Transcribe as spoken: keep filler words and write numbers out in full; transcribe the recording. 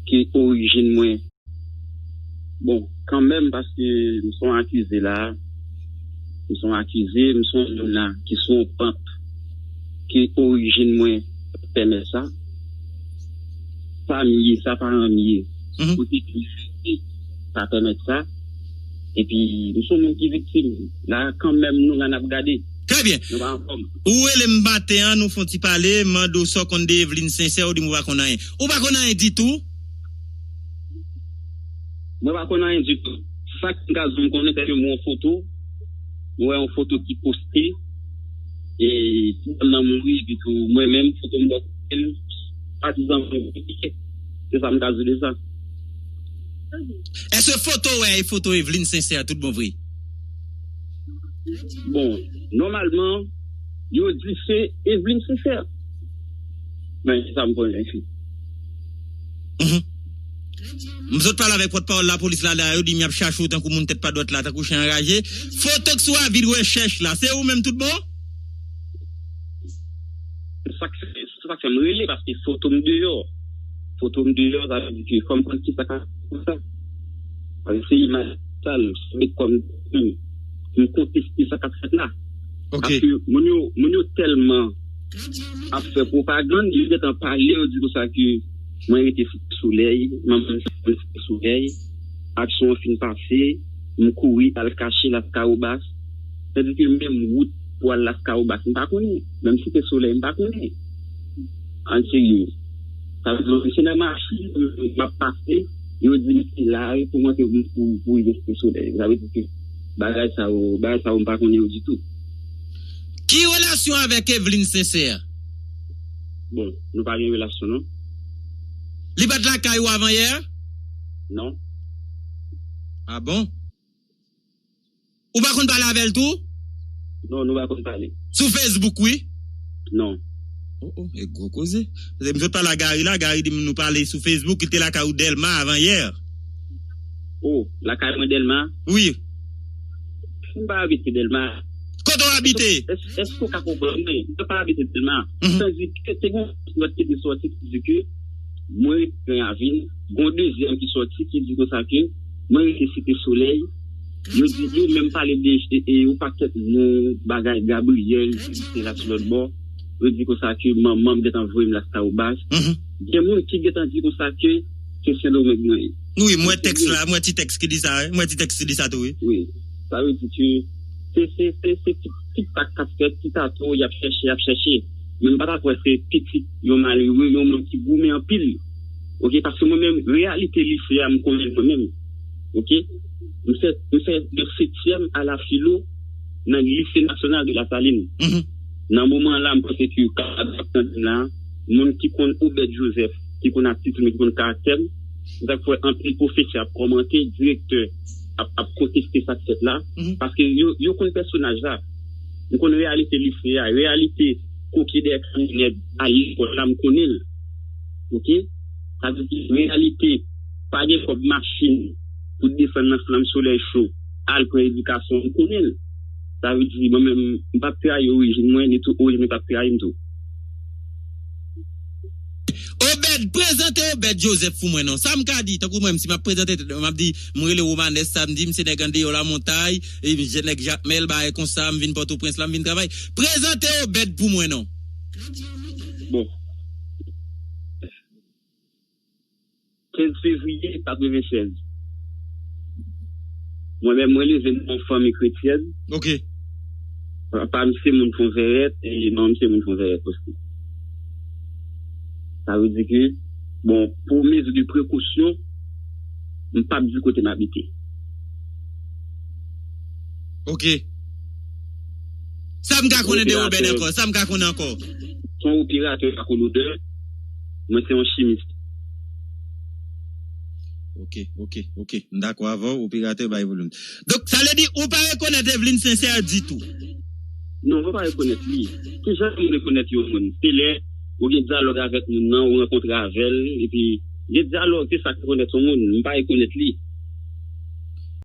ki orijin mwen. Bon, kanmenm, paske m se yon akize la, m se yon akize, m se yon moun la ki sou yon pant ke orijin mwen pèmèt sa. Sa m ye, sa paran m ye, kote ki m soti, sa pèmèt sa. Epi, m se yon moun ki viktim. La, kanmenm, nou la n ap gade. Trè byen. Nou pa anfòm. Ou rele m maten an, nou fè yon ti pale, m mande w sa w konn de Evelyne Sincère, ou di m ou pa konn anyen. Ou pa konn anyen ditou? Mwen pa konn anyen ditou. Sa k m ka di w m konnen, se ke m wè yon foto, m wè yon foto ki poste, e ti dam nan mouri, epi tou mwen menm, foto m bò kote m, patizan mwen, se sa m ka di de sa. Èske foto w wè e foto Evelyne Sincère tout bon vre? Bon, nòmalman, yo di se Evelyne Sincère. Men, se sa m konnen. Mhm. M sot pale avèk pòtpawòl lapolis la, la, yo di m y ap chache w tankou moun tèt pa dwat la, tankou chen anraje. Foto k sou avi de rechèch la, se ou menm tout bon? Sa k fè, se sa k fè m rele, paske foto m deyò. Foto m deyò, sa vle di ke fò m konn kisa k ap fè sa. Paske se imaj sal, se met kò m, m konteste sa k ap fèt la. Ok. Paske moun yo, moun yo tèlman ap fè pwopagann, yo gentan pale, yo di konsa ke mwen rete Site Solèy, manman m Site Solèy, aksyon an fin pase, m kouri al kache Laskawobas. Tandike menm wout pou al Laskawobas, m pa konnen. Menm Site Solèy, m pa konnen. An serye. Sa vle di, se nan machin m ap pase, yo di m se la pou mwen ke pou, pou rive Site Solèy. Sa vle di ke bagay sa yo, bagay sa yo, m pa konnen yo ditou. Ki relasyon avèk Evelyne Sincère? Bon, nou pa gen relasyon, non. Li pa t lakay ou avan yè? Non. Ah bon? Ou pa konn pale avè l tou? Non, nou pa konn pale. Sou Facebook, wi? Non. Oh, oh, e gwo koze. Paske m sot pale a Gary la, Gary di m nou pale sou Facebook, li te lakay ou Dèlma avan yè. Oh, lakay mwen Dèlma? Wi. M pa abite Dèlma. Kote w abite? Èske, èske w ka konprann mwen? M pa abite Dèlma. Mhm. Tandike, se gen yon lòt ki te sòti ki di ke mwen rete nan ravin, gen yon dezyèm ki sòti ki di konsa ke mwen rete Site Solèy. Yo di, yo menm pale de, e, e, yon pakèt non, bagay Gabriel, ki te la sou lòt bò. Yo di konsa ke manman m gentan voye m Laskawobas. Mhm. Gen moun ki gentan di konsa ke se Sendomeng mwen ye. Wi, m wè tèks la, m wè ti tèks ki di sa, wi. M wè ti tèks ki di sa tou, wi. Wi. Sa vle di ke se, se, se, se ti, ti tak k ap fèt, ti tato, y ap chèche, y ap chèche. Men m pa ta kwè se pitit yon malere, yon moun ki goumen anpil. Ok, paske mwen menm, reyalite lise a, m konnen l mwen menm. Ok? M fè, m fè de setyèm a la filo nan Lycée National de la Saline. Mhm. Nan moman la, m panse ke w kapab ap tande m la, moun ki konn Obed Joseph, ki konn atitid mwen, ki konn karaktè m, se sa k fè anpil pwofesè ap kòmante, direktè ap, ap konteste sa k fèt la, mhm, paske yo, yo konn pèsonaj la. M konn reyalite lise a, reyalite koke dèyè kamyonèt a lekòl la, m konnen l. Ok? Sa vle di, reyalite, pa gen kòb machin pou desann nan flanm solèy cho, al pran edikasyon, m konnen l. Sa vle di, mwen menm, m p ap trayi orijin mwen, ni tou orijin mwen p ap trayi m tou. Obed, prezante Obed Joseph pou mwen non. Sa m ka di, tankou mwen, si m ap prezante tèt mwen, m ap di, m rele Romanes Samedi, m se nèg andeyò lamontay, e m se nèg Jakmèl, bagay konsa, m vin Pòtoprens la, m vin travay. Prezante Obed pou mwen non. Bon. Kenz fevriye katrevennsèz. Mwen menm, mwen leve nan yon fanmi kretyèn. Ok. Papa m se moun Fonvèrèt, e manman m se moun Fonvèrèt osi. Sa vle di ke, bon, pou mezi de prekosyon, m p ap di kote m abite. Ok. Sa m ka konnen de Obed ankò? Sa m ka konnen ankò? Se yon operatè lakolodè. Mwen se yon chimis. Ok, ok, ok. M dakò avè w, operatè bay volim. Donk, sa vle di ou pa rekonèt Evelyne Sincère ditou? Non, mwen pa rekonèt li. Kijan pou m rekonèt yon moun? Se lè ou gen dyalòg avèk moun nan, ou rankontre avè l, epi gen dyalòg, se sa k rekonèt yon moun. M pa rekonèt li.